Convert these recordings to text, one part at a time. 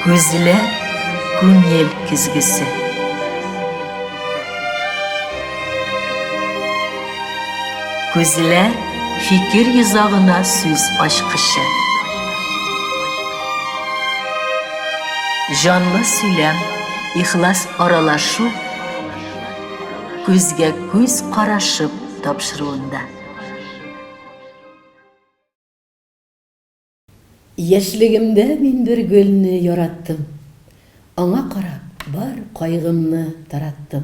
Күзләр күңел көзгесе. Күзләр фикер йозагына сүз ачкычы. Җанлы сөйләм, ихлас аралашу күзгә күз карашып тапшыруында. Яшьлегемдә мин бер гөлне яраттым, Аңа карап, бар кайгымны тараттым.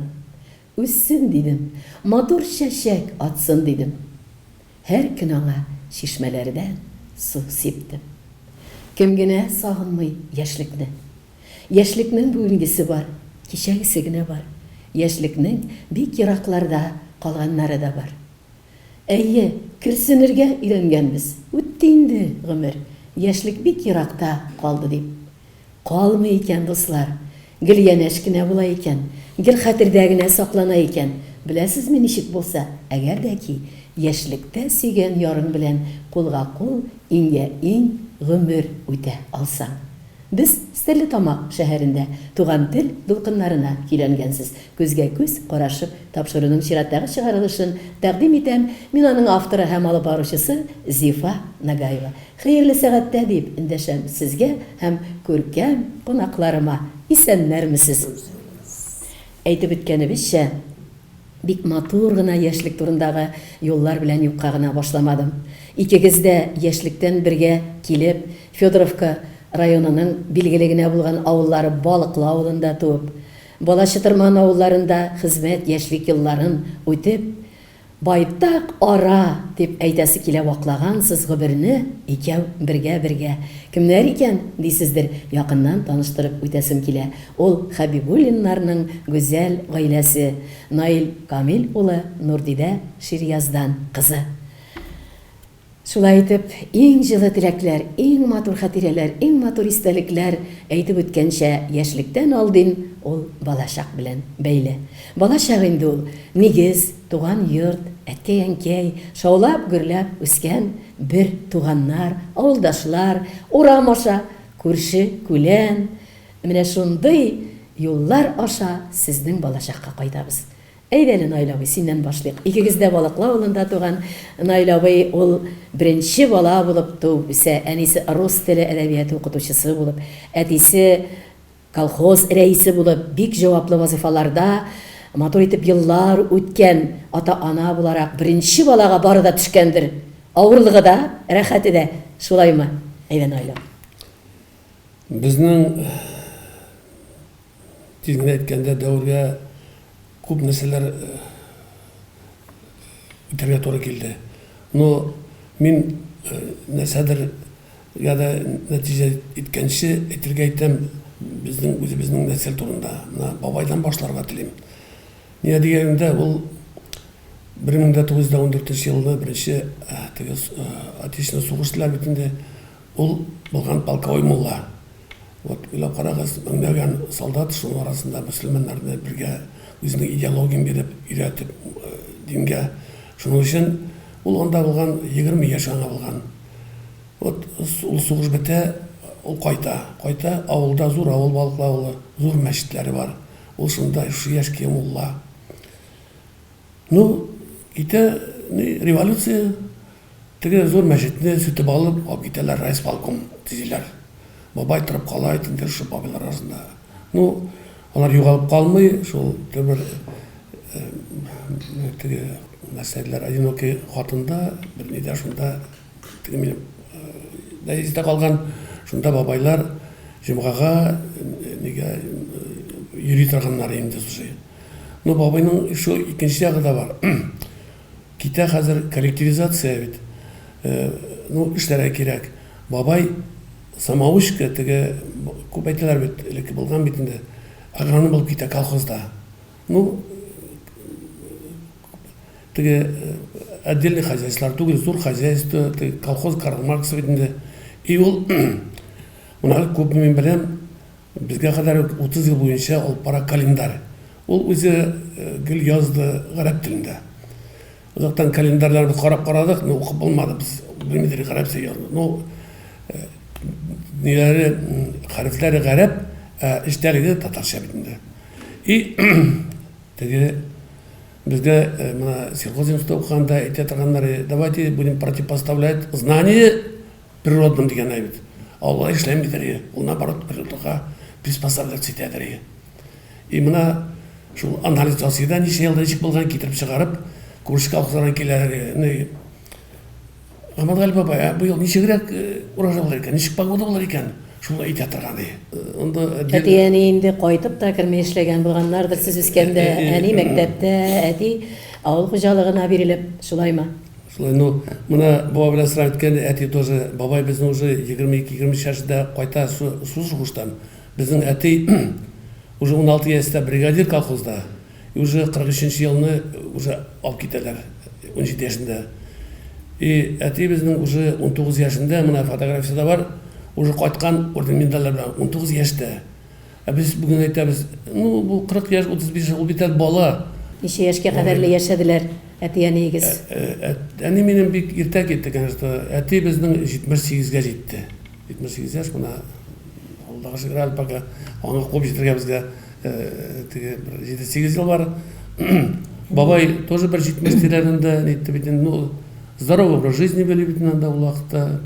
Үссен, дидем, матур чәчәк атсын, дидем. Һәр көн аңа чишмәләрдән су сиптем. Кем генә сагынмый яшьлекне? Яшьлекнең бүгенгесе бар, кичәгесе генә бар. Яшьлекнең бик еракларда калганнары да бар. Әйе, көрсенергә өйрәнгәнбез. Үтте инде гомер, яшьлек бик еракта калды дип. Калмый икән, дуслар. Гел янәш кенә була икән. Гел хәтердә генә саклана икән. Беләсезме, ничек булса, әгәр дә ки, яшьлектә сөйгән ярың белән кулга-кул, иңгә-иң гомер үтә алсаң. Без Стәрлетамак шәһәрендә Туган тел дулкыннарына көйләнгәнсез, күзгә-күз карашып тапшыруның чираттагы чыгарылышын тәкъдим итәм, мин аның авторы һәм алып баручысы Зифа Нагаева. Хәерле сәгатьтә дип эндәшәм сезгә һәм күркәм кунакларыма. Исәннәрмесез! Әйтеп үткәнебезчә, Бик матур гына яшьлек турындагы юллар белән юкка гына башламадым. Икегез дә яшьлектән бергә килеп, Федоровка районының билгеле генә булган авыллары Балыклы авылында туып, Бала Чытырман авылларында хезмәт яшьлек елларын үтеп, Байтак ара, дип әйтәсе килә ваклагансыз гомерне икәү бергә-бергә. Кемнәр икән, дисездер, якыннан таныштырып үтәсем килә. Ул Хәбибуллиннарның гүзәл гаиләсе, Наил Камил улы, Нурдидә Ширияздан кызы. Шулай итеп, иң җылы теләкләр, иң матур хатирәләр, иң матур истәлекләр, әйтеп үткәнчә, яшьлектән алдин ул балачак белән бәйле. Балачак инде ул, нигез, туган йорт, әткәй-әнкәй, шаулап-гөрләп үскән бер туганнар, авылдашлар, урам аша, күрше-күлән, Менә шундый юллар аша сезнең балачакка кайтабыз. Әйдә әле, Наил абый, синнән башлыйк. Икегез дә Балыклы авылында туган. Наил абый ул беренче бала булып туып үсә. Әнисе рус теле, әдәбияты укытучысы булып, әтисе колхоз рәисе булып, бик җаваплы вазыйфаларда матур итеп еллар үткән ата-ана буларак беренче балага бары да төшкәндер. Авырлыгы да, рәхәте дә. Шулаймы? Әйдә, Наил абый. Безнең, тиз генә әйткәндә, дәвергә күп нәрсәләр үтәргә туры килде. Но мин нәрсәдер я да нәтиҗә иткәнче әйтергә әйтәм безнең үзебезнең нәсел турында. Менә бабайдан башларга телим. Нигә дигәндә, ул 1914 елны беренче теге Отечественный сугыш диләр бит инде. Ул булган полковой мулла. Вот, уйлап карагыз, меңләгән солдат, шуның арасында мөселманнарны бергә үзенең идеологиян биреп, өйрәтеп дингә. Шуның өчен ул анда булган, 20 яшь аңа булган. Вот, ул сугыш бетә, ул кайта. Кайта, авылда зур авыл, Балыклы авылы, зур мәчетләре бар. Ул шунда шушы яшькә мулла. Ну, китә, ни, революция, теге зур мәчетне сүтеп алып, алып китәләр, райисполком төзиләр. Бабай торып кала инде шул бабайлар арасында. Ну, алар югалып калмый, шул бер теге нәрсә диләр, одинокий хатында, бер нидә шунда теге минем дә истә калган, шунда бабайлар җомгага нигә йөри торганнар инде, слушай. Ну, бабайның еще икенче ягы да бар. Китә хәзер коллективизация бит. Ну, эшләргә кирәк. Бабай самоучка, теге күп әйтәләр бит, элекке булган бит инде. Агроном булып китә колхозда. Ну, теге отдельный хозяйстволар түгел, зур хозяйство, теге колхоз Карл Маркс бит инде. И ул моны күп мин беләм, Безгә кадәр үк 30 ел буенча алып бара календарь. Ул үзе гел язды гарәп телендә. Озактан календарьларны без карап карадык, но укып булмады. Без белмидер гарәпчә язды. Ну, ниләре, хәрефләре гарәп, ә эчтәлеге татарча бит инде. И теге безгә менә сельхозинститутта укыганда әйтә торганнар, давайте будем противопоставлять знание природным дигән әйбит. Ә алай эшләмидер, ул наоборот природага приспосабливаться итәдер. И менә шул анализ ясый да, ничә елда ничек булган китереп чыгарып, күрше колхозлардан киләләр. Гамадгали бабай, ә быел ничегрәк урожай булыр икән, ничек погода булыр икән? Шуны әйтә торган ди. Анда Әти-әни инде кайтып та керми эшләгән булганнардыр сез үскәндә. Әни мәктәптә, әти авыл хуҗалыгына бирелеп, шулаймы? Шулай, ну, менә баба белән сорап әйткән, әти тоже, бабай безнең уже 22-23 яшендә кайта су сугыштан. Безнең әти уже 16 яшьтә бригадир колхозда. И уже 43 нче елны уже алып китәләр, 17 яшендә. И әти безнең уже 19 яшендә, менә фотографиясе дә бар, уже кайткан орден медальләр белән, 19 яшьтә. Ә без бүген әйтәбез, ну, бу 40 яшь, 35 яшь, ул бит әле бала. Ничә яшькә кадәрле яшәделәр әти-әниегез? Әни минем бик иртә китте, конечно. Әти безнең 78-гә җитте. 78 яшь, менә Аллага шөкер, әле пока аңа куып җитәргә безгә теге бер 7-8 ел бар. Бабай тоже бер 70 тирәләрендә нитте бит инде, ну, здоровый образ жизни вели бит инде ул вакытта.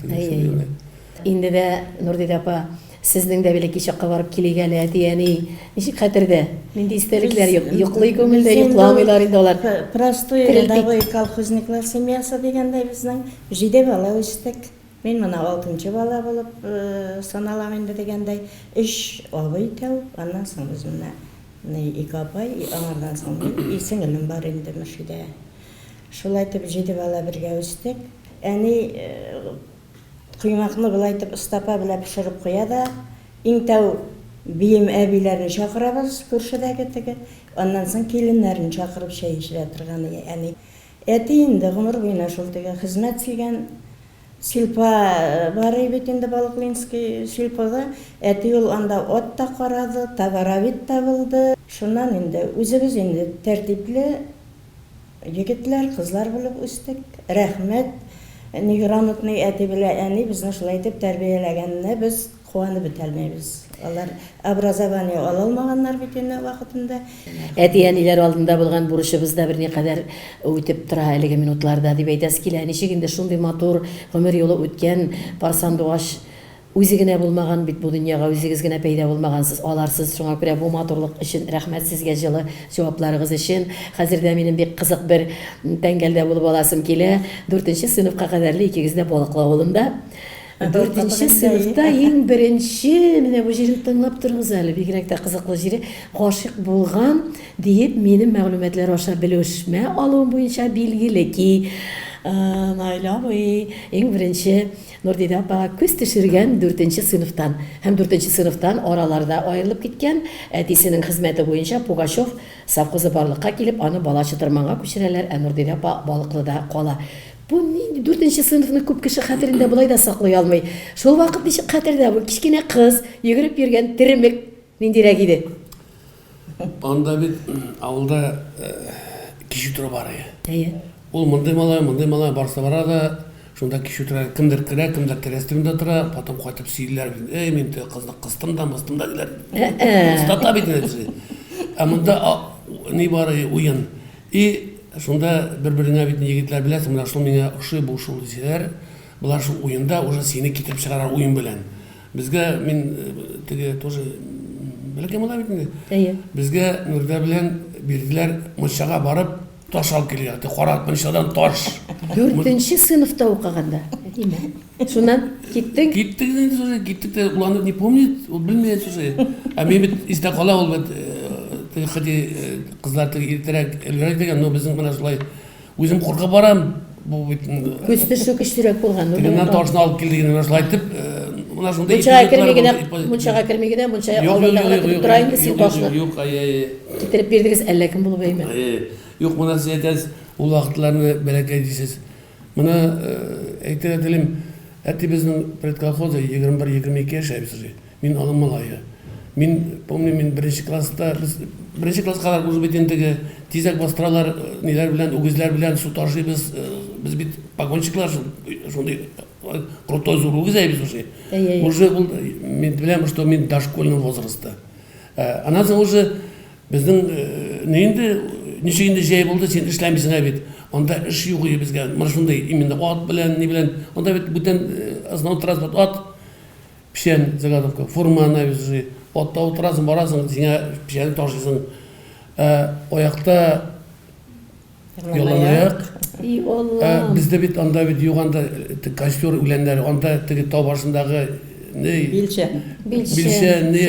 Инде дә, Нурдидә апа, сезнең дә бәләкәй чакка барып килик әле, әти-әни ничек хәтердә? Нинди истәлекләр юк? Йоклый күңелдә, йокламыйлар инде алар. Простой рядовой колхозниклар семьясы дигәндәй безнең җиде бала үстек. Мин моны алтынчы бала булып саналам инде дигәндәй, өч абый тәү, аннан соң без менә ике апай, и аңардан соң мин, и сеңелем бар инде Мөршидә. Шулай итеп җиде бала бергә үстек. Әни коймакны болай итеп остапа белән пешереп куя да, иң тәү бием әбиләрне чакырабыз, күршедәге теге, аннан соң киленнәрен чакырып чәй эчерә торган әни. Әти инде гомер буена шул теге хезмәт сөйгән сельпо бар и бит инде Балыклинский сельпода. Әти ул анда ат та карады, товаровед та булды. Шуннан инде үзебез инде тәртипле егетләр, кызлар булып үстек. Рәхмәт, неграмотный әти белә әни безне шулай итеп тәрбияләгәненә без Куанып бетәлмибез. Алар образование ала алмаганнар бит инде вакытында. Әти-әниләр алдында булган бурычыбыз да берникадәр үтеп тора әлеге минутларда, дип әйтәсе килә. Ничек инде шундый матур гомер юлы үткән пар сандугач үзе генә булмаган бит бу дөньяга, үзегез генә пәйда булмагансыз, аларсыз. Шуңа күрә бу матурлык өчен рәхмәт сезгә җылы җавапларыгыз өчен. Хәзер дә минем бик кызык бер тәңгәлдә булып аласым килә. Дүртенче сыйныфка кадәрле икегез дә Балыклы авылында. Дүртенче сыйныфта иң беренче, менә бу җирен тыңлап торыгыз әле, бигрәк тә кызыклы җире, гашыйк булган диеп минем мәгълүматлар аша белешмә алуым буенча билгеле ки, Наил абый иң беренче Нурдидә апага күз төшергән дүртенче сыйныфтан. Һәм дүртенче сыйныфтан араларда аерылып киткән, әтисенең хезмәте буенча Пугачев совхозы барлыкка килеп, аны Бала Чытырманга күчерәләр, ә Нурдидә апа Балыклыда кала. Бу нинди дүртенче сыйныфны күп кеше хәтерендә болай да саклый алмый. Шул вакыт ничек хәтердә бу кечкенә кыз, йөгереп йөргән теремек ниндирәк иде? Анда бит авылда кичү тору бар иде. Әйе. Ул мондый малай, мондый малай барысы бара да, шунда кичү тора, кемдер керә, кемдер тәрәз төбендә тора, потом кайтып сөйлиләр бит. Эй, мин теге кызны кыстым да, мыстым да диләр. Кыстата бит инде. Ә монда ни бар уен. И шунда бер-береңә бит егетләр беләсең, менә шул миңа ошый, бу шул дисәләр, болар шул уенда уже сине китереп чыгарар уен белән. Безгә мин теге тоже бәләкәй малай бит инде. Әйе. Безгә Нурдә белән бирделәр мунчага барып таш алып килергә. Теге кара мунчадан таш. Дүртенче сыйныфта укыганда. Әйеме? Шуннан киттең? Киттек инде, слушай, киттек тә, ул аны не помнит, ул белми, слушай. Ә мин бит истә кала, ул бит теге ходи кызлар теге иртәрәк өлгерә дигән, но безнең менә шулай үзем куркып барам, бу бит Күз төшү көчлерәк булган. Тегеннән ташны алып килде, менә шулай итеп, менә шундый Мунчага керми генә, мунчага керми генә, мунча алдында гына көтеп тора инде син ташны. Юк, ай, ай. Китереп бирдегез, әллә кем булып әйме. Юк, менә сез әйтәсез, ул вакытларны бәләкәй дисез. Менә әйтергә телим, әти безнең предколхозда 21-22 яшь әбисе. Мин аның малае. Мин помню, мин беренче класста, без беренче класска кадәр уже бит инде теге тизәк бастыралар, ниләр белән, үгезләр белән су ташыйбыз. Без бит погонщиклар шундый крутой зур үгез әйбез уже. Уже ул мин беләм, что мин дошкольный возрастта. Аннан соң уже безнең ни инде ничек инде җәй булды, син эшләмисең ә бит. Анда эш юк иде безгә. Менә шундый именно ат белән, ни белән. Анда бит бүтән основной транспорт ат. Печән заготовка, фурман әбизе. Атта утырасың, барасың, сиңа печәнне ташыйсың. Ә аякта яланаяк. И Аллам. Бездә бит анда бит юк анда костер үләннәре, анда теге тау башындагы ни? Билчән. Билчән, ни?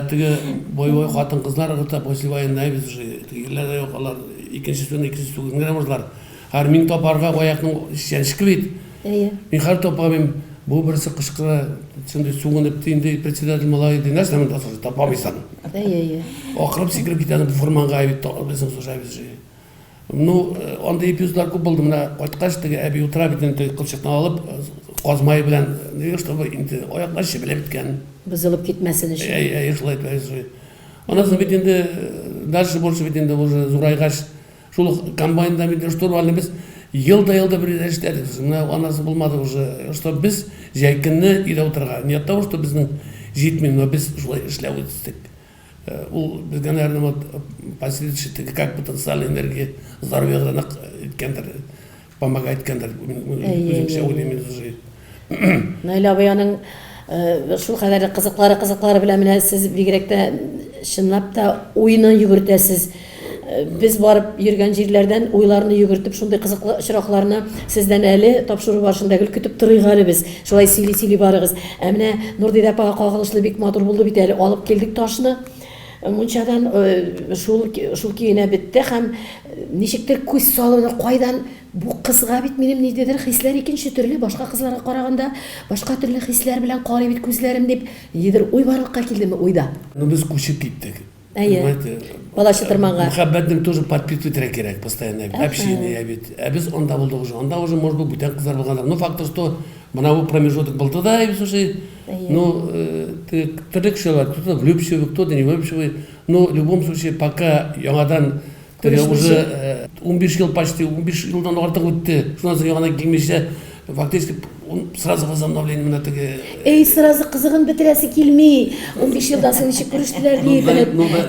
Теге боевой хатын-кызлар ыргыта послевоенная без уже теге ирләр дә юк, алар икенче сүзне икенче сүгенеп генә бардылар. Хәер, мин тапарга аякның чәнечке бит. Әйе. Мин хәер тапамыйм. Бу берсе кычкыра, шундый сүгенеп, инде председатель малай, ди, нәрсә монда слушай, тапамыйсың. Әйе, әйе. Акырып сикереп китәсең бу фурманга бит, тапамыйсың, слушай, без же. Ну, андый эпизодлар күп булды. Менә кайткач, теге әби утыра бит инде кылчыкны алып, каз мае белән, чтобы инде аяклар чебелеп беткән. Бозылып китмәсен өчен. Әйе, әйе, шулай итеп, әйе. Аннан соң бит инде дальше больше бит инде уже зурайгач, Шул ук комбайнда бит штурвалны без ел да ел да бер эшләдек. Менә анасы булмады уже, что без җәй көнне өйдә утырырга. Не от того, что безнең җитми, но без шулай эшләп үстек. Ул безгә, наверное, вот последующий теге как потенциальная энергия здоровьега нык иткәндер, помогать иткәндер. Үземчә уйлыйм инде уже. Наил абый аның шул кадәрле кызыклары кызыклары белән менә сез бигрәк тә чынлап та уйны йөгертәсез. Без барып йөргән җирләрдән уйларны йөгертеп шундый кызыклы очракларны сездән әле тапшыру барышында гел көтеп торыйк әле без. Шулай сөйли-сөйли барыгыз. Ә менә Нурдидә апага кагылышлы бик матур булды бит әле. Алып килдек ташны мунчадан шул шул көенә бетте һәм ничектер күз салуны кайдан Бу кызга бит минем ниндидер хисләр икенче төрле, башка кызларга караганда, башка төрле хисләр белән карый бит күзләрем дип, ниндидер уй барлыкка килдеме уйда? Ну, без күчеп киттек. Әйе. Понимаете? Бала Чытырманга. Мәхәббәтнең тоже подпитывать итәргә кирәк постоянно. Общение бит. Ә без анда булдык уже. Анда уже, может быть, бүтән кызлар булгандыр. Но факт то, что менә бу промежуток булды да, и слушай, ну, төрле кешеләр, кто-то влюбчивый, кто-то не влюбчивый. Но в любом случае, пока яңадан Теге уже 15 ел почти, 15 елдан артык үтте. Шуннан соң яңадан килмичә, фактически сразу возобновление менә теге. Эй, сразу кызыгын бетерәсе килми. 15 елдан соң ничек күрештеләр дип.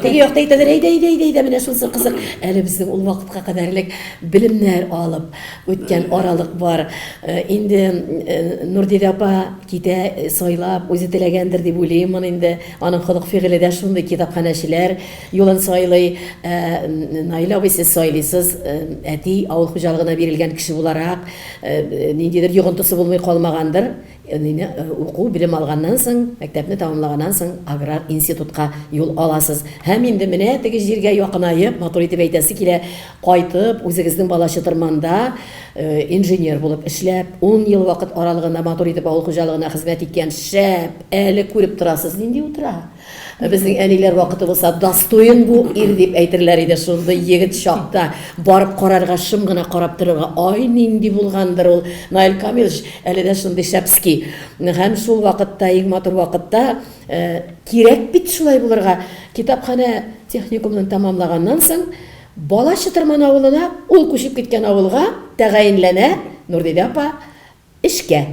Теге якта әйтәләр, әйдә, әйдә, әйдә, әйдә, менә шунысы кызык. Әле безнең ул вакытка кадәрлек белемнәр алып үткән аралык бар. Инде Нурдидә апа китә, сайлап, үзе теләгәндер дип уйлыймын инде. Аның холык-фигыле дә шундый, китапханәчеләр Юлын сайлый. Ә, Наил абый, сез сайлыйсыз. Әти авыл хуҗалыгына бирелгән кеше буларак, ниндидер йогынтысы булмый калмагандыр. Нине уку, белем алганнан соң, мәктәпне тәмамлаганнан соң аграр институтка юл аласыз. Һәм инде менә теге җиргә якынаеп, матур итеп әйтәсе килә, кайтып, үзегезнең бала Чытырманда инженер булып эшләп, ун ел вакыт аралыгында матур итеп авыл хуҗалыгына хезмәт иткән шәп, әле күреп торасыз, нинди утыра. Безнең әниләр вакыты булса, достоин бу ир дип әйтерләр иде. Шундый егет чакта барып карарга, шым гына карап торырга. Ай, нинди булгандыр ул. Наил Камилович әле дә шундый шәпски. Һәм шул вакытта, иң матур вакытта, кирәк бит шулай булырга. Китапханә техникумын тәмамлаганнан соң, Бала Чытырман авылына, ул күчеп киткән авылга тәгаенләнә Нурдидә апа. Эшкә.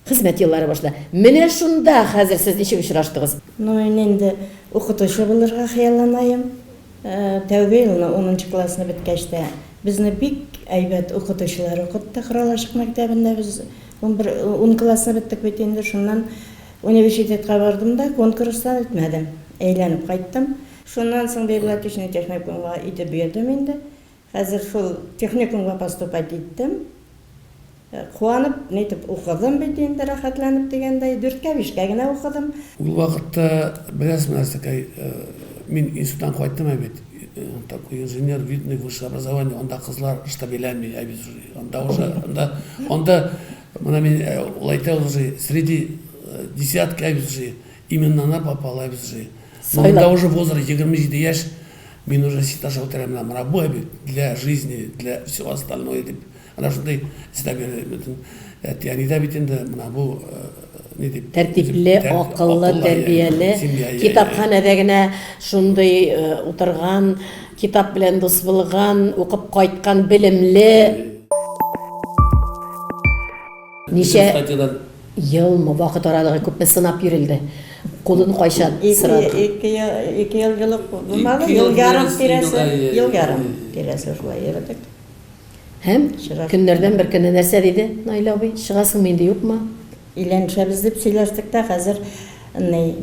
Хезмәт еллары башлана. Менә шунда хәзер сез ничек очраштыгыз? Ну, мин инде укытучы булырга хыялланаем. Тәүге елны, унынчы классны беткәч тә, безне бик әйбәт укытучылар укытты. Коралашык мәктәбендә без унбер, ун классны беттек бит инде. Шуннан университетка бардым да, конкурстан үтмәдем. Әйләнеп кайттым. Шуннан соң библиотечный техникумга итеп йөрдем инде. Хәзер шул техникумга поступать иттем. Куанып, нитеп укыдым бит инде, рәхәтләнеп дигәндәй, дүрткә, бишкә генә укыдым. Ул вакытта, беләсезме, нәрсәкәй, мин институттан кайттым ә бит, такой инженер, видный, высшее образование, анда кызлар штабелями, ә бит уже, анда уже, анда, анда, менә мин ул әйтә уже, среди десятки, ә бит уже, именно она попала, ә бит уже. Но анда уже возраст 27 яшь, мин уже сит аша үтерәм, менә бу бит для жизни, для всего остального дип. Ана шундый эзләп йөрде бөтен. Әти-әни дә бит инде менә бу ни дип. Тәртипле, акыллы, тәрбияле. Китапханәдә генә шундый утырган, китап белән дус булган, укып кайткан, белемле. Ничә статьядан. елмы, вакыт аралыгы күпме сынап йөрелде? Кулын кайчан сырадың? Ике ел елык булмады, ел ярым тирәсе, ел ярым тирәсе шулай йөрдек. Һәм көннәрдән бер көнне нәрсә диде Наил абый? Чыгасыңмы инде, юкмы? Өйләнешәбез дип сөйләштек тә, хәзер ни,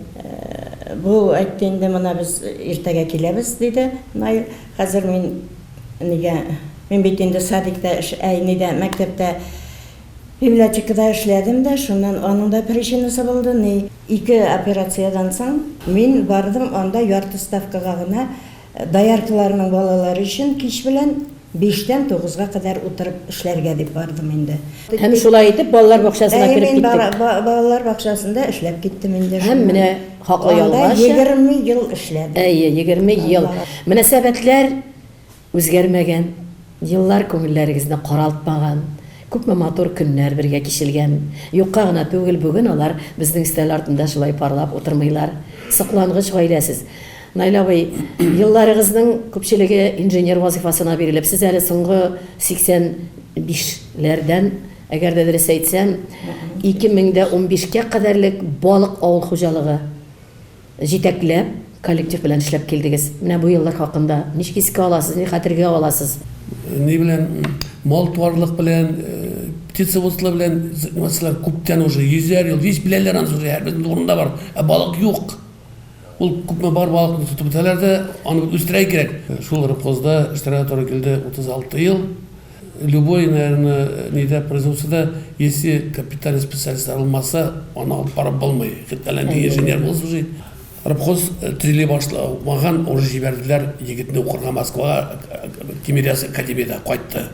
бу әйтте инде, менә без иртәгә киләбез, диде Наил. Хәзер мин нигә, мин бит инде садикта эш, әй, нидә, мәктәптә библиотекада эшләдем дә, шуннан аның да причинасы булды, ни, ике операциядән соң мин бардым анда ярты ставкага гына Дояркаларның балалары өчен кич белән биштән тугызга кадәр утырып эшләргә дип бардым инде. Һәм шулай итеп балалар бакчасына Әйе, кереп мин киттек. балалар бакчасында эшләп киттем инде Һәм шуннан. менә хаклы Анда ялга чык. 20 ел эшләдем. Әйе, 20 ел. Аллага. Мөнәсәбәтләр Үзгәрмәгән, еллар күңелләрегезне каралтмаган, күпме матур көннәр бергә кичелгән. Юкка гына түгел, бүген алар безнең өстәл артында шулай парлап утырмыйлар. Соклангыч гаилә сез. Наил абый, елларыгызның күпчелеге инженер вазыйфасына бирелеп, сез әле соңгы 85 ләрдән, әгәр дә дөрес әйтсәм, 2015 кә кадәрлек балык авыл хуҗалыгы Җитәкләп, коллектив белән эшләп килдегез. Менә бу еллар хакында ничек искә аласыз, ни хәтергә аласыз? Ни белән, мал-туарлык белән, птицеводство белән заниматься күптән уже, йөзәр ел, весь беләләр аны уже, һәрберсенең урында бар. Ә балык юк. Ул күпме бар балыкны тотып бетәләр дә, аны үстерә кирәк. Шул рыбхозда эшләргә туры килде 36 ел. Любой, наверное, нидә производствода, если капитальный специалистлар булмаса, аны алып барып булмый. Хоть әллә нинди инженер булсын уже. Рыбхоз төзели башламаган, уже җибәрделәр егетне укырга Москвага, Тимирязев академиядә кайтты.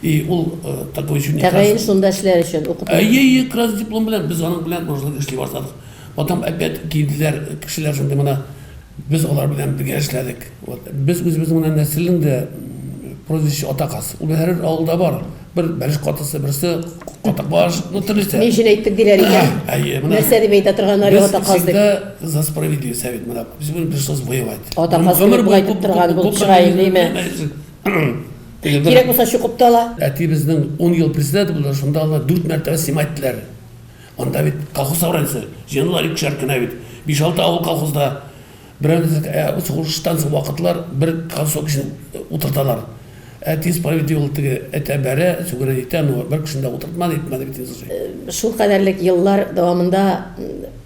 И ул такой еще не Тәгаен шунда эшләр өчен укып. Әйе, әйе, красный диплом белән без аның белән уже эшли башладык. Потом опять килделәр кешеләр шундый менә. Без алар белән бергә эшләдек. Вот. Без үзебезнең менә нәселнең дә прозвище ата каз. Ул һәрбер авылда бар. Бер бәлеш катысы, берсе катыкбаш, ну төрлесе. Ни өчен әйттек диләр икән? Әйе, менә. Нәрсә дип әйтә торганнар юк ата каз дип. Без всегда за справедливость бит менә. Без бүген пришлось воевать. Ата каз кебек әйтеп торган булып чыга инде, Кирәк булса чукып та ала. Әти безнең 10 ел председатель булды, шунда аны 4 мәртәбә снимать иттеләр. Анда бит колхоз собраниесе, җыеналар икешәр кенә бит. Биш-алты авыл колхозда. Берәүне ә, сугыштан соң вакытлар бер колхоз кешене утырталар. Ә тиз справедливый ул теге әтә бәрә, сүгенә нитә, но бер кешене дә утыртмады, итмәде бит инде слушай. Шул кадәрлек еллар дәвамында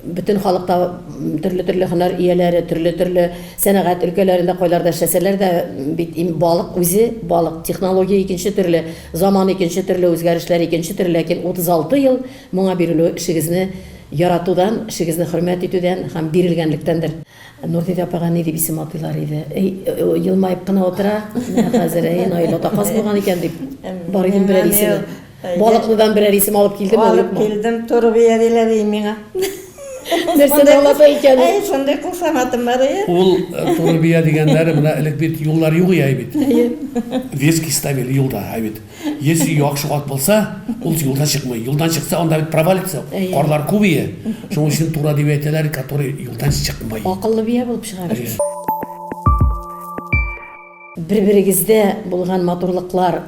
бөтен халыкта төрле-төрле һөнәр ияләре, төрле-төрле сәнәгать өлкәләрендә кайларда эшләсәләр дә, бит балык үзе балык, технология икенче төрле, Заман икенче төрле, үзгәрешләр икенче төрле, ләкин 36 ел моңа бирелү эшегезне яратудан, эшегезне хөрмәт итүдән һәм бирелгәнлектәндер. Нурдидә апага ни дип исем атыйлар иде? Әй, елмаеп кына утыра, менә хәзер, әй, Наил ата каз булган икән дип, бар идем берәр исеме. Балыклыдан берәр исем алып килдеме, юкмы? Алып килдем, туры бия диләр ди миңа. Нәрсәне аңлата икән ул? Әй, шундый кушаматым бар ие. Ул туры бия дигәннәре, менә элек бит юллар юк ие бит. Вески ставили юлда, әй бит. Если яхшы ат булса, ул юлдан чыкмый. Юлдан чыкса, анда бит провалится. Карлар күп ие. Шуның өчен тура дип әйтәләр, который юлдан чыкмый. Акыллы бия булып чыга бит. Бер-берегездә булган матурлыклар,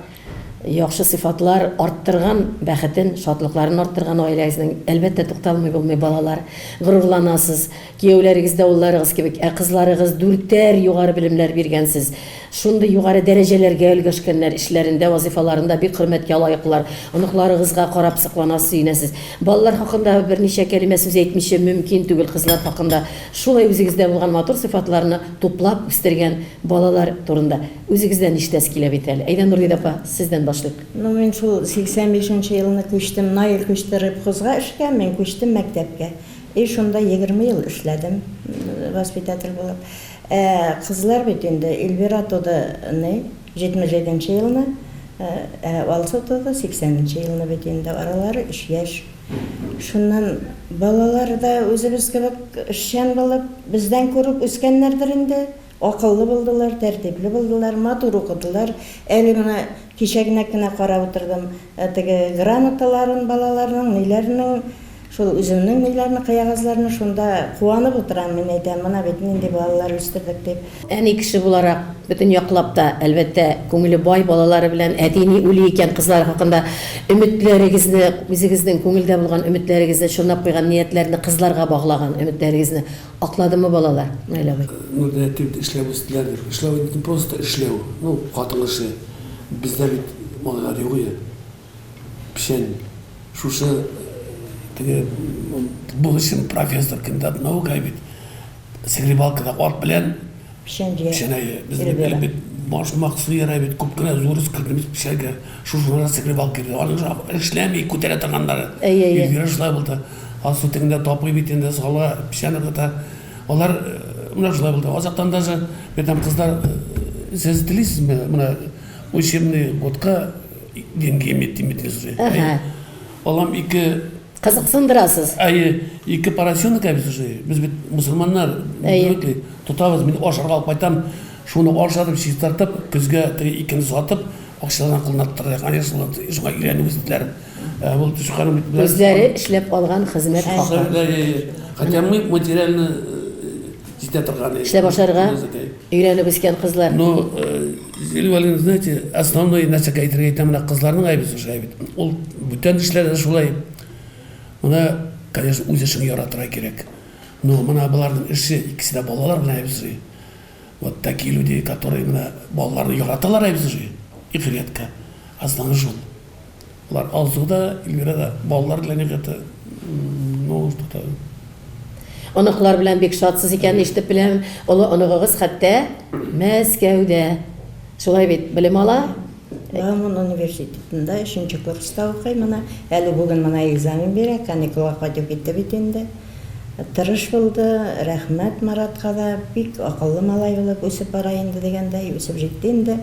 яхшы сыйфатлар арттырган, бәхетен, шатлыкларын арттырган гаиләгезнең, әлбәттә, тукталмый булмый, балалар. Горурланасыз, кияүләрегез дә улларыгыз кебек, ә кызларыгыз дүртәр югары белемнәр биргәнсез. Шундый югары дәрәҗәләргә өлгәшкәннәр, эшләрендә, вазыйфаларында бик хөрмәткә лаеклар. Оныкларыгызга карап сокланасыз, сөенәсез. Балалар хакында берничә кәлимә сүз әйтмичә мөмкин түгел, кызлар хакында шулай үзегездә булган матур сыйфатларны туплап үстергән балалар турында үзегездән ишетәсе килә бит әле. Әйдә, Нургидә апа, сездән башлыйк. Ну, мин шул 85 нче елны күчтем, Наил күчте рыбхозга эшкә, мин күчтем мәктәпкә. И шунда 20 ел эшләдем воспитатель булып. Ә кызлар бит инде, Эльвира туды ни, 77 нче елны, ә Алсу туды 80 нче елны бит инде, аралары өч яшь. Шуннан балалар да үзебез кебек эшчән булып, бездән күреп үскәннәрдер инде. Акыллы булдылар, тәртипле булдылар, матур укыдылар. Әле менә кичәгенәк кенә карап утырдым, теге грамоталарын балаларның, ниләренең. Шул үземнең ниләрне, кыягазларны шунда куанып утырам, мин әйтәм, менә бит нинди балалар үстердек дип. Әни кеше буларак, бөтен яклап та, әлбәттә, күңеле бай балалары белән әти-әни уйлый икән кызлары хакында. Өметләрегезне, үзегезнең күңелдә булган өметләрегезне, чорнап куйган ниятләрне кызларга баглаган өметләрегезне акладымы балалар, Наил абый? Ну, да, әти бит эшләп үстеләр дип. Эшләү инде не просто эшләү, ну, хатын эше. Бездә бит малайлар юк иде. Печән шушы теге будущем профессор, кандидат наук бит. Сгребалкада ат белән печән җыя. Печән әйе. Без бит бит башмак сыер бит күп кенә зур эскертне печәнгә шушылар сгребалка бит. Аның эшләми күтәрә торганнары. Әйе, әйе. Эльвира шулай булды. Алсу тегендә тапый бит инде сала печән ыргыта. Алар менә шулай булды. Азактан даже бит кызлар сез телисезме менә учебный годка деньги иметь димит уже. Ага. Алам ике Кызыксындырасыз. Әйе, ике поросенок әбиз уже. Без бит мусульманнар, привыкли. Тотабыз, мин ашарга алып кайтам. Шуны ашатып, чистартып, көзгә теге икене сатып, акчаларын кулына тоттырырга. Конечно, шуңа өйрәнеп үстеләр. Ул төшкән бит. Үзләре эшләп алган хезмәт хакы. Хотя мы материально җитә торган. Эшләп ашарга өйрәнеп үскән кызлар. Ну, Зилә Валерьевна, знаете, основной нәрсәгә әйтергә әйтәм, менә кызларның әйбе шулай бит. Ул бүтән эшләрдә шулай. Менә, конечно, үз эшен яратырга кирәк. Но менә боларның эше, икесе дә балалар белән әйбе. Вот такие люди, которые менә балаларны яраталар әйбе, их редко. Основной шул. Алар Алсу да, Эльвира да балалар белән это, ну, что-то. Оныклар белән бик шатсыз икәнен ишетеп беләм. Олы оныгыгыз хәтта Мәскәүдә. Шулай бит, белем ала? Бауман университетында өченче курста укый менә. Әле бүген менә экзамен бирә, каникулга кайтып китте бит инде. Тырыш булды, рәхмәт Маратка да, бик акыллы малай булып үсеп бара инде дигәндәй, үсеп җитте инде.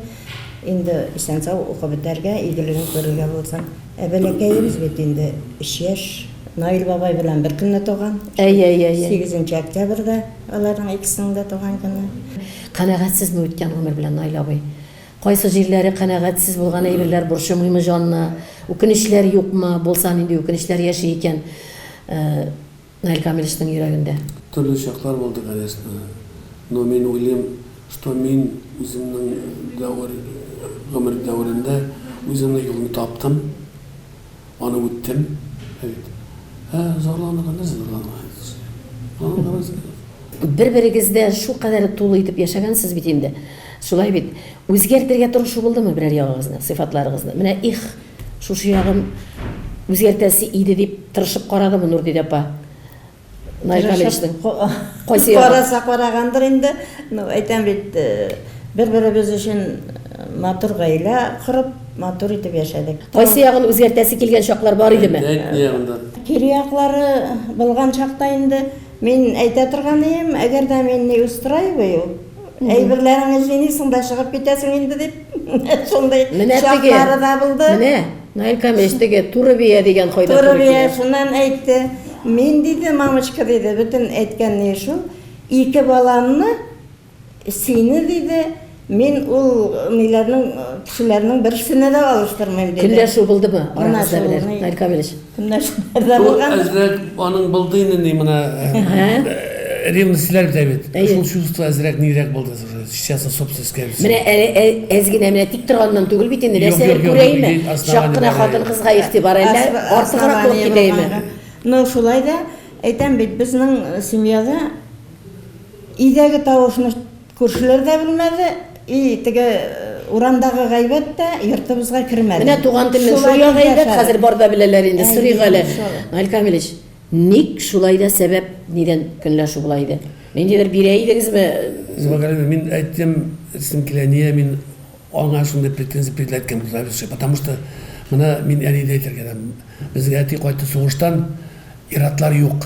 Инде исән-сау укып бетәргә, игелеген күрергә булсын. Ә бәләкәебез бит инде өч яшь. Наил бабай белән бер көнне туган. Әйе, әйе, әйе. Сигезенче октябрьдә аларның икесенең дә туган көне. Канәгатьсезме үткән гомер белән Наил абый? Кайсы җирләре канәгатьсез булган әйберләр борчымыймы җанны? Үкенечләр юкмы? Булса, нинди үкенечләр яши икән Наил Камилевичның йөрәгендә? Төрле чаклар булды, конечно. Но мин уйлыйм, что мин үземнең дәвер, гомер дәверендә үземнең юлны таптым, аны үттем. Ә бит. Ә зарланырга нәрсә зарланырга? Зарланырга нәрсә юк. Бер-берегездә шулкадәр тулы итеп яшәгәнсез бит инде. Шулай бит. Үзгәртергә тырышу булдымы берәр ягыгызны, сыйфатларыгызны? Менә их, Шушы ягын үзгәртәсе иде дип тырышып карадымы Нурдидә апа? Наил Камилевичның кайсы ягы? Караса карагандыр инде. Ну, әйтәм бит, бер-беребез өчен матур гаилә корып, матур итеп яшәдек. Кайсы ягын үзгәртәсе килгән чаклар бар идеме? Әйт, ни ягында? Кире яклары булган чакта инде мин әйтә торган идем, әгәр дә мин не устраиваю, Әйберләреңне җыйныйсың да чыгып китәсең инде дип. Шундый Менә теге. чаклары да булды. Менә, Наил Камилевич теге туры бия дигән кайда Туры туры бия килә? шуннан әйтте. Мин диде, мамочка диде, бөтен әйткән ни шул, ике баламны, сине диде, мин ул ниләрнең, кешеләрнең берсенә дә алыштырмыйм диде. Көнләшү булдымы Менә арагызда шул берәр, ни. Наил Камилевич? Көнләшүләр дә Бу булгандыр. әзрәк аның булды инде ни менә ревностьләр бит бит. Шул чувство әзрәк нирәк булды уже. Сейчас собственность Менә әле әз генә менә тик торганнан түгел бит инде. Нәрсәдер күрәйме? Чак кына хатын-кызга игътибар әллә артыграк булып китәйме? Ну, шулай да әйтәм бит, безнең семьяда өйдәге тавышны Күршеләр дә белмәде, и теге урамдагы гайбәт тә йортыбызга кермәде. Менә туган телнең шул ягы әйбәт, хәзер бар да беләләр инде. Сорыйк әле, Наил Камилевич, ник шулай да сәбәп нидән көнләшү була иде? Ниндидер бирә идегезме? Зифа Галимовна, мин әйтәм, әйтәсем килә, нигә мин аңа шундый претензия предъявлять иткән, потому что менә мин әни дә әйтергә дә, безнең әти кайтты сугыштан, Ир-атлар юк.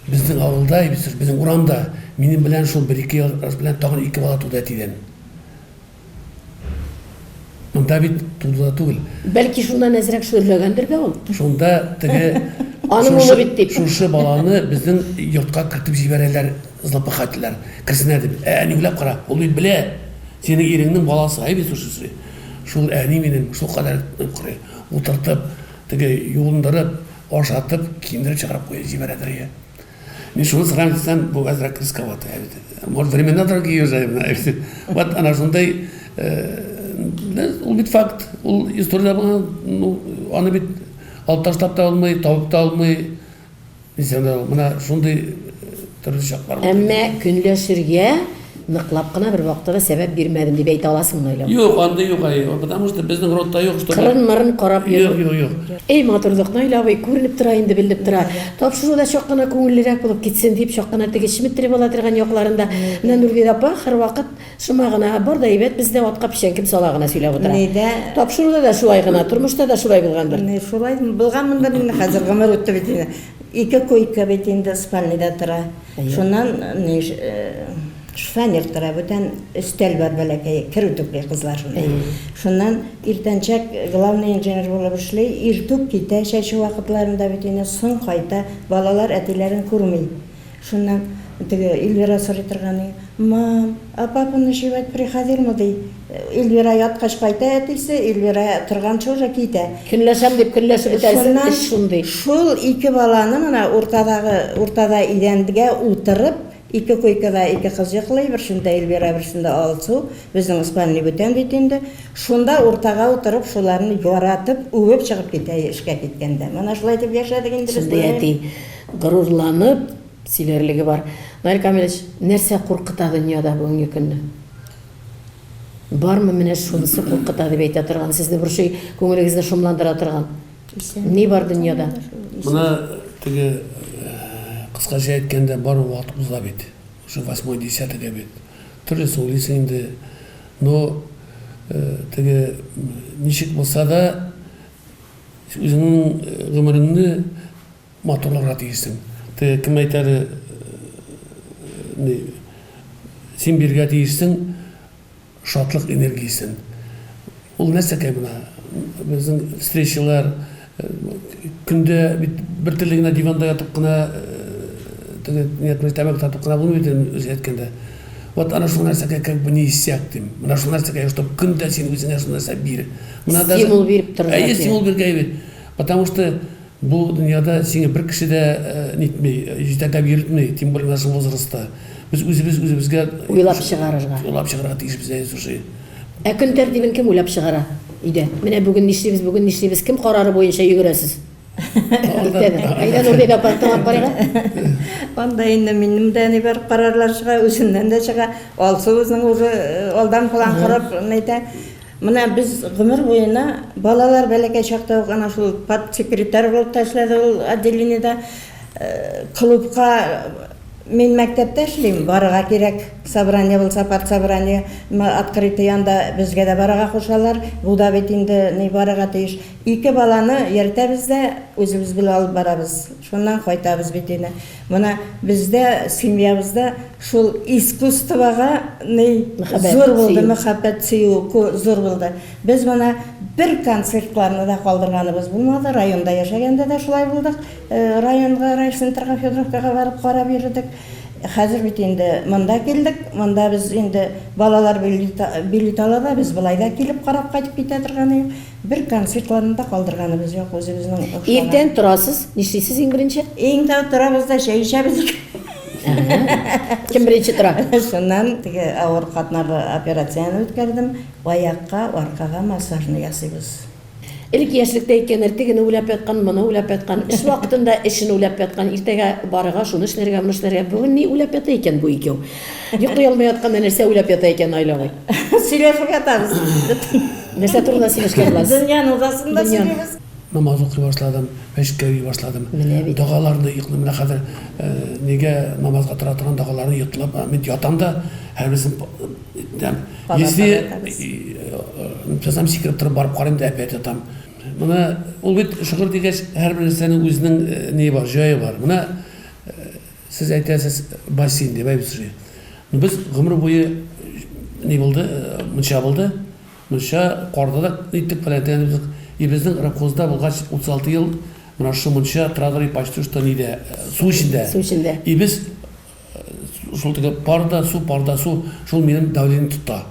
Безнең авылда, безнең урамда минем белән шул бер-ике ел белән тагын ике бала туды әтидән. Монда бит туды да түгел. Бәлки шуннан әзрәк шөрләгәндер дә ул. Шунда теге Аның улы бит дип. Шушы баланы безнең йортка кертеп җибәрәләр злопыхательләр. Керсеннәр дип. Ә әни уйлап кара, ул бит белә. Синең иреңнең баласы, әй бит шушы. Шул әни минем шулкадәр утыртып, теге юындырып, ашатып, киендереп чыгарып куя җибәрәдер ие. Мин шуны сорыйм дисәм, бу әзрәк рисковато бит. Может, времена другие уже. Вот ана шундай ул бит факт, ул историядә булган, ну, аны бит алып ташлап та булмый, табып та булмый. Дисәң дә, менә шундый төрле чаклар булды. Әмма көнләшергә ныклап кына бер вакытта да сәбәп бирмәдем дип әйтә аласыңмы, Наил абый? Юк, андый юк, әй, потому что безнең родта юк, чтобы. Кырын-мырын карап йөрү. Юк, юк, юк. Эй, матурлык, Наил абый, күренеп тора инде, беленеп тора. Тапшыру да чак кына күңеллерәк булып китсен дип, чак кына теге чеметтереп ала торган якларында. Менә Нурбир апа һәрвакыт Шома гына, бар да әйбәт бездә, атка печән кем сала гына сөйләп утыра. Нидә? Тапшыруда да шулай гына, тормышта да шулай булгандыр. Ни, шулай булганмындыр инде, хәзер гомер үтте бит инде. Ике койка бит инде спальныйда тора. Шуннан ни, шифоньер тора, бүтән өстәл бар бәләкәй, кер үтүкли кызлар шунда. Шуннан иртәнчәк главный инженер булып эшли, иртүк китә чәчү вакытларында бит инде, соң кайта, балалар әтиләрен күрми. Шуннан теге Эльвира сорый торган и, Мам, а папа ночевать приходилмы? ди. Эльвира яткач кайта әтисе, Эльвира торганчы уже китә. Көнләшәм дип көнләшеп бетәрсең, эш шундый. Шул ике баланы менә уртадагы, уртада идәнгә утырып, ике койкада ике кыз йоклый, берсендә Эльвира, берсендә Алсу, безнең спальный бүтән бит инде. Шунда уртага утырып, шуларны яратып, үбеп чыгып китә эшкә киткәндә. Менә шулай итеп яшәдек инде без. Шундый әти. Горурланып сөйләрлеге бар. Наил Камилевич, нәрсә куркыта дөньяда бүгенге көнне? Бармы менә шунысы куркыта дип әйтә торган, сезне борчый, күңелегезне шомландыра торган? Ни бар дөньяда? Менә теге кыскача әйткәндә, бар вакыт уза бит. Уже восьмой десяток бит. Төрлесен уйлыйсың инде. Но теге ничек булса да үзеңнең гомереңне матурларга тиешсең. Теге кем әйтә әле, ни, син бирергә тиешсең шатлык энергиясен. Ул нәрсәкәй менә? Безнең встречалар, көндә бит бер төрле генә диванда ятып кына, теге ният тәмәке тартып кына булмый бит инде, үзе әйткәндә. Вот ана шул нәрсәгә как бы не иссяк дим. Менә шул нәрсәгә, чтоб көндә син үзеңә шул нәрсә бир. Менә даже Стимул биреп торырга кирәк. Әйе, стимул бирергә бит. Потому что Бу дөньяда сине бер кеше дә нитми, җитәкләп йөртми, тем более в нашем возрастта. Без үзебез үзебезгә Уйлап чыгарырга. Уйлап чыгарырга тиешбез, әйе, слушай. Ә көн тәртибен кем уйлап чыгара өйдә? Менә бүген нишлибез, бүген нишлибез, кем карары буенча йөгерәсез? Иртәдән. Әйдә, Нурбибә апа, тыңлап карыйк, ә? Анда инде минем дә ни бар, карарлар чыга, үзеннән дә чыга. Алсуыбызның уже алдан план корып, нәйтә. Менә без гомер буена, балалар бәләкәй чакта ук ана шул партсекретарь булып та эшләде ул отделениедә. Клубка мин мәктәптә эшлим, барырга кирәк. Собрание булса, партсобрание, открытый анда безгә дә барырга кушалар. Бу да бит инде ни барырга тиеш. Ике баланы йөртәбез дә, үзебез белән алып барабыз. Шуннан кайтабыз бит инде. Менә бездә, семьябызда шул искусствога ни зур булды, мәхәббәт, сөю зур булды. Без менә бер концертларны да калдырганыбыз булмады. Районда яшәгәндә дә шулай булдык. Районга, райцентрга, Федоровкага барып карап йөрдек. Хәзер бит инде монда килдек. Монда без инде балалар билет ала да, без болай да килеп карап кайтып китә торган идек. Бер концертларны да калдырганыбыз юк, үзебезнең охшаган. Иртән торасыз, нишлисез иң беренче? Иң тәү торабыз да чәй эчәбез. Кем беренче тора? Шуннан теге авыр катнарлы операцияне үткәрдем. Аякка, аркага массажны ясыйбыз. Элек яшьлектә әйткәннәр, тегене уйлап яткан, моны уйлап яткан, эш вакытында эшен уйлап яткан, иртәгә барырга, шуны эшләргә, моны эшләргә. Бүген ни уйлап ята икән бу икәү? Йоклый алмый ятканда нәрсә уйлап ята икән Наил абый? Сөйләшеп ятабыз. Нәрсә турында сөйләшкән буласыз? Дөньяның узасын да сөйлибез. Намаз укый башладым, мәчеткә йөри башладым. Менә бит. Догаларны йоклыйм. Менә хәзер нигә намазга тора торган догаларны йотлап, мин ятам да, һәрберсен әйтәм. Если ятсам, сикереп торып барып карыйм да опять ятам. Менә ул бит шөкер дигәч, һәрбер нәрсәнең үзенең ние бар, җае бар. Менә Сез әйтәсез, бассейн дип, әйбит суши. Ну, без гомер буе ни булды, мунча булды. Мунча карда да иттек, фәлән тәгән булдык. И безнең рыбхозда булгач 36 ел менә шушы мунча тора почти что нидә, су эчендә. Су эчендә. И без шул теге пар да су, пар да су, шул минем давление тота.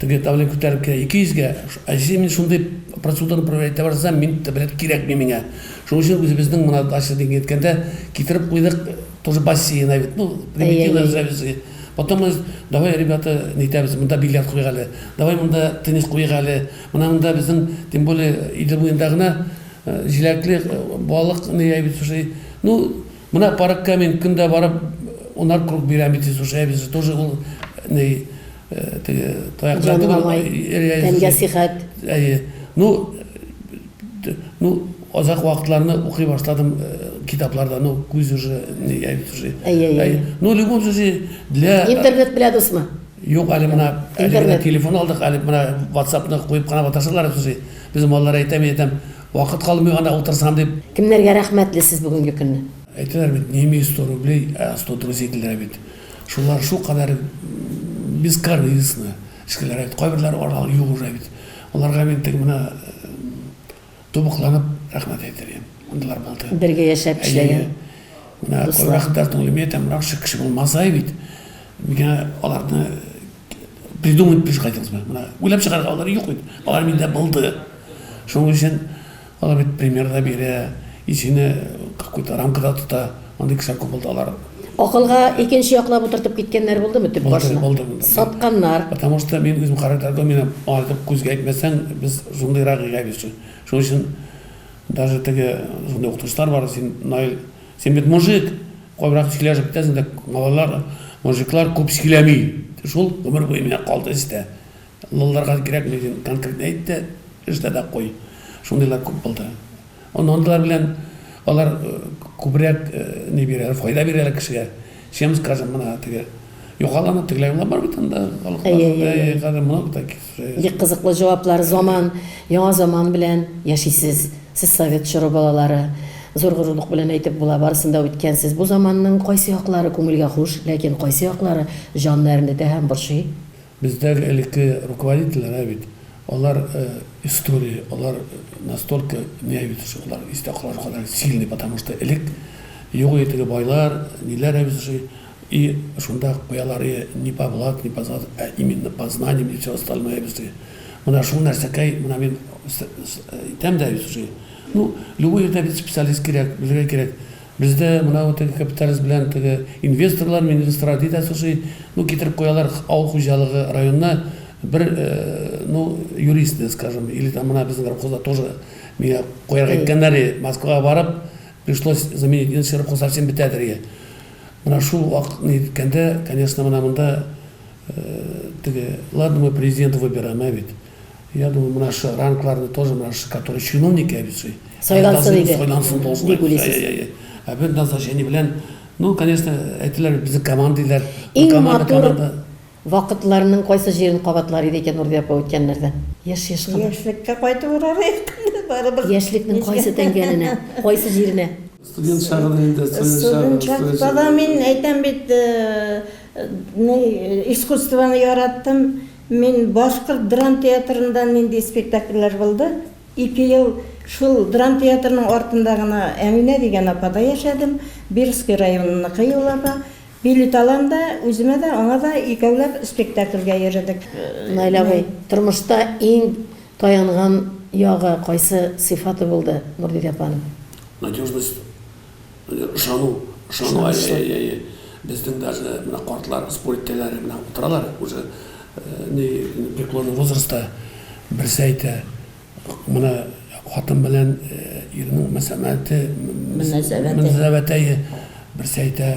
Теге давление күтәрелеп килә 200 гә. Ә если мин шундый процедураны проверять итә башласам, мин таблетка кирәкми миңа. Шуның өчен үзебезнең менә дача дигән әйткәндә китереп куйдык тоже бассейн бит. Ну, примитивно назовем. Потом мы, давай, ребята, нитәбез, монда бильярд куйыйк әле. Давай монда теннис куйыйк әле. Менә монда безнең, тем более, Идел буенда гына җиләкле балык ни бит, слушай. Ну, менә паркка мин көн дә барып унар круг бирәм бит, слушай, бит, тоже ул ни теге таяк белән түгел. Тәнгә сихәт. Әйе. Ну, ну, озак вакытларны укый башладым китапларда, ну, күз уже, не, я бит уже. Әйе, әйе. Ну, в любом случае, для... Интернет белән дусмы? Юк, әле менә, әле генә телефон алдык, әле менә WhatsApp-ны куеп кына маташалар, слушай. Без маллар әйтәм, әйтәм, вакыт калмый анда утырсам дип. Кемнәргә рәхмәтле сез бүгенге көнне? Әйтәләр бит, не имею 100 рублей, а 100 друзей диләр бит. Шулар шулкадәр бескорыстно эшлиләр бит. Кайберләре арал юк уже бит. Аларга мин теге менә тубыкланып рәхмәт әйтер идем. Андыйлар булды. Бергә яшәп эшләгән. Менә кайбер түгел, мин әйтәм, менә шушы кеше булмаса бит, миңа аларны придумать приходилось бы. Менә уйлап чыгарырга алар юк бит. Алар миндә булды. Шуның өчен алар бит пример да бирә, и сине какой-то рамкада тота. Андый кешеләр күп булды алар. Акылга икенче яклап утыртып киткәннәр булдымы төп башына? Булды, булды. Сатканнар. Потому что мин үзем характерга мине артык күзгә әйтмәсәң, без шундыйрак икәнбез. Шуның өчен даже теге шундый укытучылар бар, син, Наил, син бит мужик, кайберәк сөйләшеп китәсең дә, малайлар, мужиклар күп сөйләми. Шул гомер буе миңа калды истә. Лылларга кирәкми, син конкретно әйт тә, эшлә дә куй. Шундыйлар күп булды. Андыйлар белән алар күбрәк ни бирәләр, файда бирәләр кешегә. Чем, скажем, менә теге югаланы тегеләй юллар бар бит анда халыклар. Әйе, хәзер много таких. Бик кызыклы җаваплар. Заман, яңа заман белән яшисез. Сез совет чоры балалары. Зур горурлык белән әйтеп була, барысын да үткәнсез. Бу заманның кайсы яклары күңелгә хуш, ләкин кайсы яклары җанны әрнетә һәм борчый? Бездәге элекке руководительләр, ә бит, алар история, алар настолько не бит, что алар истә калыр кадәр сильный, потому что элек юк иде теге байлар, ниләр ә бит, и шунда куялар и не по блату, не по злату, а именно по знаниям и все остальное бит. Менә шул нәрсәкәй, менә мин әйтәм дә бит, ну, любой җирдә бит специалист кирәк, белергә кирәк. Бездә менә бу теге капиталист белән теге инвесторлар, инвесторлар ди дә слушай, ну китереп куялар авыл хуҗалыгы районына бер, ну, юристны, скажем, или там менә безнең рабхозда тоже миңа куярга әйткәннәр, Москвага барып, пришлось заменить, иначе рабхоз совсем бетәдер ие. Менә шул вакыт ниткәндә, конечно, менә монда теге, ладно, мы президента выбираем, ә бит. Я думаю, менә шы рангларны тоже, менә шы, которые чиновники обещают. Сайлансын иде. Сайлансын должны. Дип уйлыйсыз. Ә бер назначение белән, ну, конечно, әйтәләр, безнең команда диләр. Иң матур вакытларның кайсы җирен кабатлар иде икән Нурби апа үткәннәрдә? Яшь-яшь кына. Яшьлеккә кайтып урар идек барыбер. Яшьлекнең кайсы тәңгәленә, кайсы җиренә? Студент чагында инде, студент чагы. Студент чакта да мин әйтәм бит, искусствоны яраттым. Мин башкорт драмтеатрында нинди спектакльләр булды, ике ел шул драмтеатрның артында гына Әминә дигән апада яшәдем, Бирский районыныкы ул апа. Билет алам да, үземә дә, аңа да икәүләп спектакльгә йөредек. Наил абый, тормышта иң таянган ягы, кайсы сыйфаты булды Нурдидә апаның? Надежность. Ышану, ышану, әйе, әйе, әйе. Безнең даже менә картлар спор итәләр, менә утыралар уже ни преклонный возрастта. Берсе әйтә, менә хатын белән ирнең мөнәсәбәте, мөнәсәбәте, әйе. Берсе әйтә,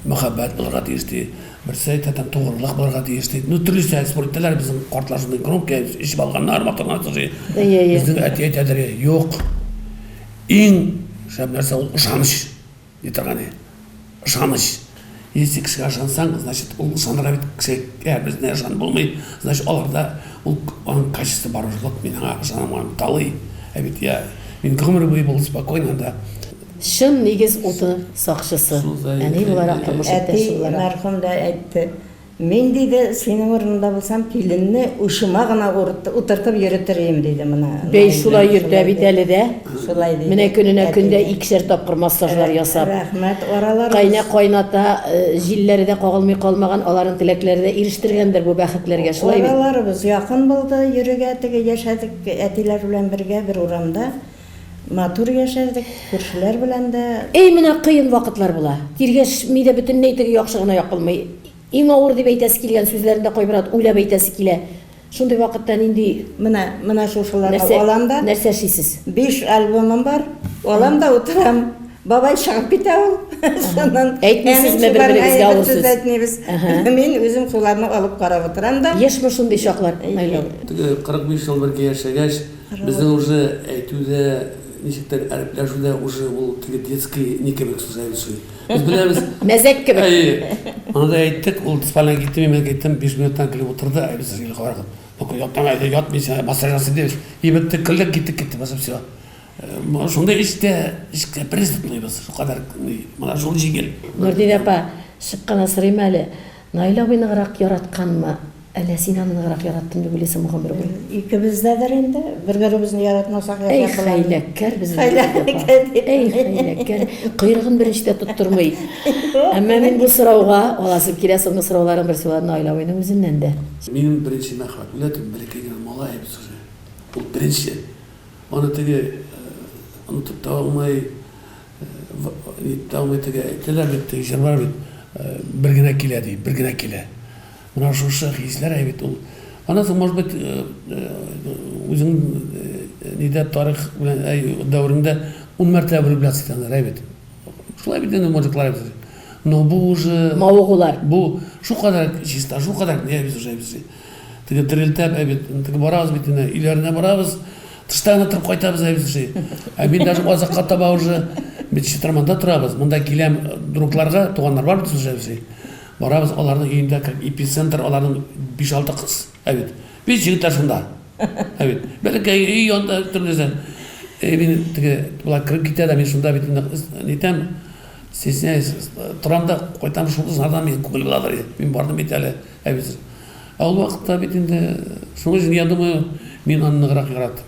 мәхәббәт булырга тиеш ди. Берсе әйтә, там тугрылык булырга тиеш ди. Ну, төрлечә спор итәләр, безнең картлар шундый громкий, эчеп алганнар, матурлар, Безнең әти әйтәдер, юк. Иң шәп нәрсә ул ышаныч ди торган иде. Ышаныч. Если кешегә ышансаң, значит, ул ышанырга бит кешегә безне ышанып булмый. Значит, аларда ул аның качество бар уже. Вот мин аңа ышанам, талый. Ә бит я мин гомер буе булды спокойно анда. Чын нигез уты сакчысы, әни буларак, тормыш иптәше буларак. Әти мәрхүм дә әйтте. Мин, диде, синең урыныңда булсам, киленне учыма гына утыртып йөретер идем, диде менә. Бәй, шулай йөртә бит әле дә. Шулай диде. Менә көненә көндә икешәр тапкыр массажлар ясап. Рәхмәт, араларыбыз. Кайнә-кайната җилләре дә кагылмый калмаган, аларның теләкләре дә ирештергәндер бу бәхетләргә, шулай бит? Араларыбыз якын булды, йөрергә теге яшәдек әтиләр белән бергә бер урамда. Матур яшәдек, күршеләр белән дә. Әй, менә кыен вакытлар була. Тиргәшми дә бөтенләй теге яхшы гына якылмый. Иң авыр дип әйтәсе килгән сүзләрен дә кайбер вакыт уйлап әйтәсе килә. Шундый вакытта нинди. Менә, менә шушыларны Нәрсә, алам да. нәрсә эшлисез? Биш альбомым бар. Алам да утырам. Бабай чыгып китә ул. Шуннан. Әйтмисезме бер-берегезгә авыр сүз? Әйтмибез. Мин үзем шуларны алып карап утырам да. Ешмы шундый чаклар, Наил абый? Теге 45 ел бергә яшәгәч, Безнең уже әйтү дә, ничектер әрепләшү дә уже ул теге детский ни кебек сүз әйтү. Без беләбез. Мәзәк кебек. Әйе. Моны да әйттек, ул спальняга китте, мин киттем, 5 минуттан килеп утырды, ә без җил карадык. Ну, яттың, әйдә, ят, мин сиңа массаж ясыйм дибез. И бетте, көлдек, киттек, китте, басып все. Шунда эчтә, эчкә пресс тотмыйбыз, шулкадәр, менә шул җиңел. Нурдилә апа, чык кына сорыйм әле, Наил абый ныграк яратканмы, әллә син аны ныграк яраттың дип уйлыйсыңмы гомер буе? Икебез дәдер инде. Бер-беребезне яратмасак яшәп буламы? Әй, хәйләкәр безнең Нурдилә апа. Әй, хәйләкәр. Койрыгын беренче дә тоттырмый. Әмма мин бу сорауга аласым килә, соңгы сорауларым берсе була Наил абыйның үзеннән дә. Минем беренче мәхәббәт, үлә дип, бәләкәй генә малай без уже. Ул беренче. Аны теге онытып та булмый. Тәүге теге әйтәләр бит, теге җыр бар бит, бер генә килә ди, бер генә килә. Менә шушы хисләр әй бит ул. Аннан соң, может быть, үзең нидә тарих белән әй дәверендә ун мәртәбә влюбляться итәләр әй бит. Шулай бит инде мужиклар бит. Но бу уже мавыгулар. Бу шулкадәр чиста, шулкадәр не без уже без. Теге терелтәп әй бит, теге барабыз бит инде, өйләренә барабыз. Тышта гына торып кайтабыз әбисе. Ә мин даже азакка таба уже бит Чытырманда торабыз. Монда киләм другларга, туганнар бар бит уже әбисе. Барабыз аларның өендә как эпицентр, аларның 5-6 кыз. Ә бит. Без егетләр шунда. Ә бит. Бәләкәй өй янында төрлесе. Э, мин теге болар кереп китә дә, мин шунда бит инде нитәм, стесняюсь, торам да кайтам шул кызлардан мин күңел буладыр. Мин бардым бит әле, әбисе. Ә ул вакытта бит инде, шуның өчен, я думаю, мин аны ныграк яраттым.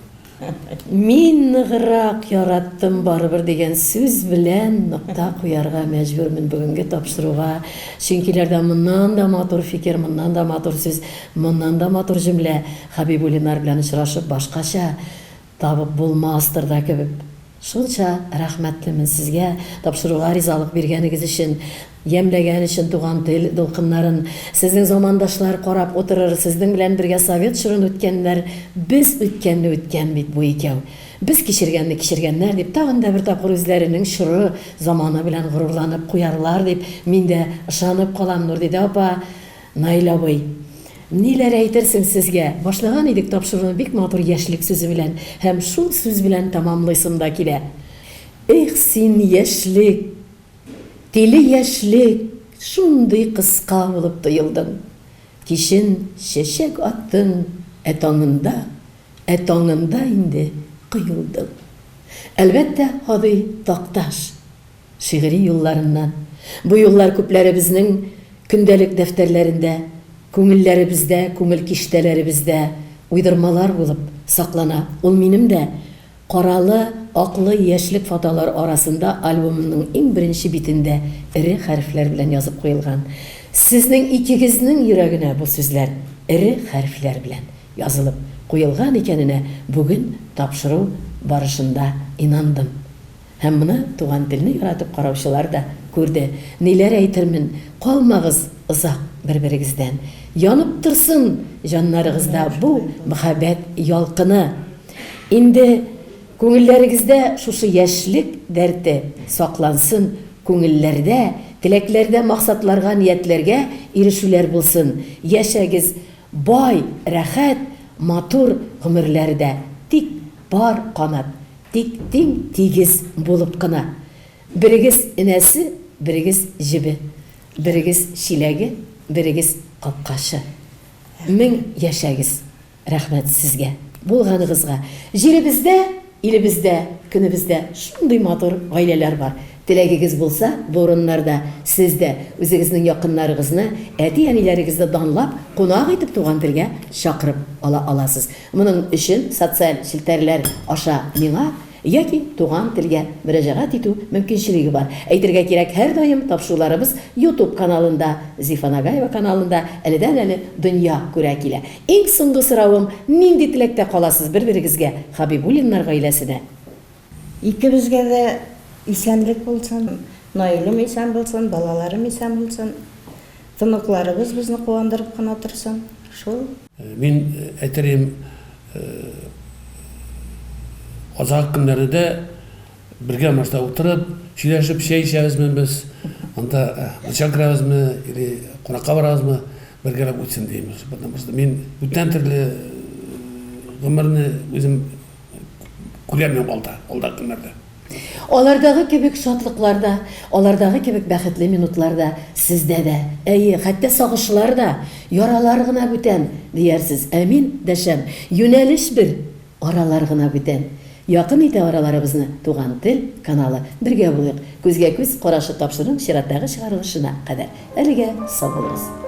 Мин ныграк яраттым барыбер дигән сүз белән нокта куярга мәҗбүрмен бүгенге тапшыруга. Чөнкиләрдә моннан да матур фикер, моннан да матур сүз, моннан да матур җөмлә Хәбибуллиннар белән очрашып башкача табып булмастыр да кебек. Шунча рәхмәтлемен сезгә, тапшыруга ризалык биргәнегез өчен, ямьләгән өчен туган тел дулкыннарын. Сезнең замандашлар карап утырыр, сезнең белән бергә совет чорын үткәннәр, без үткәнне үткән бит бу икәү. Без кичергәнне кичергәннәр, дип тагын да бер тапкыр үзләренең чоры, заманы белән горурланып куярлар дип мин дә ышанып калам, Нурдидә апа. Наил абый, ниләр әйтерсең сезгә? Башлаган идек тапшыруны бик матур яшьлек сүзе белән һәм шул сүз белән тәмамлыйсым да килә. Эх син, яшьлек! Тиле яшьлек, шундый кыска булып тоелдың. Кичен чәчәк аттың, ә таңында, ә таңында инде коелдың. Әлбәттә, Һади Такташ. Шигъри юлларыннан. Бу юллар күпләребезнең көндәлек дәфтәрләрендә, күңелләребездә, күңел киштәләребездә уйдырмалар булып саклана. Ул минем дә каралы, аклы яшьлек фотолар арасында альбомымның иң беренче битендә эре хәрефләр белән язып куелган. Сезнең икегезнең йөрәгенә бу сүзләр эре хәрефләр белән язылып куелган икәненә бүген тапшыру барышында инандым. Һәм моны Туган телне яратып караучылар да күрде. Ниләр әйтермен, калмагыз озак бер-берегездән. Янып торсын җаннарыгызда бу мәхәббәт ялкыны. Инде күңелләрегездә шушы яшьлек дәрте саклансын, күңелләрдә, теләкләрдә максатларга, ниятләргә ирешүләр булсын. Яшәгез бай, рәхәт, матур гомерләрдә. Тик пар канат Тик тиң тигез булып кына. Берегез энәсе, берегез җебе. Берегез чиләге, берегез капкачы. Мең яшәгез. Рәхмәт сезгә. Булганыгызга. Җиребездә, илебездә, көнебездә шундый матур гаиләләр бар. Теләгегез булса, бу урыннарда сез дә үзегезнең якыннарыгызны, әти-әниләрегезне данлап, кунак итеп туган телгә чакырып ала аласыз. Моның өчен социаль челтәрләр аша миңа яки Туган телгә мөрәҗәгать итү мөмкинчелеге бар. Әйтергә кирәк, һәрдаим тапшыруларыбыз Ютуб каналында, Зифа Нагаева каналында әледән-әле дөнья күрә килә. Иң соңгы соравым, нинди теләктә каласыз бер-берегезгә, Хабибуллиннар гаиләсенә? Икебезгә дә исәнлек булсын, Наилем исән булсын, балаларым исән булсын, внукларыбыз безне куандырып кына торсын, шул. Мин әйтер идем, азагы көннәрне дә бергә машинада утырып, сөйләшеп чәй эчәбезме без, анда мунча керәбезме или кунакка барабызмы, бергәләп үтсен дим. Потому что мин бүтән төрле гомерне үзем Күрәм мин алда, алда көннәрдә. Алардагы кебек шатлыклар да, алардагы кебек бәхетле минутлар да сездә дә. Әйе, хәтта сагышлар да, яралар гына бүтән, диярсез. Ә мин дәшәм, юнәлеш бер, аралар гына бүтән. Якын итә араларыбызны Туган тел каналы. Бергә булыйк, күзгә-күз карашы тапшыруның чираттагы чыгарылышына кадәр. Әлегә сау булыгыз.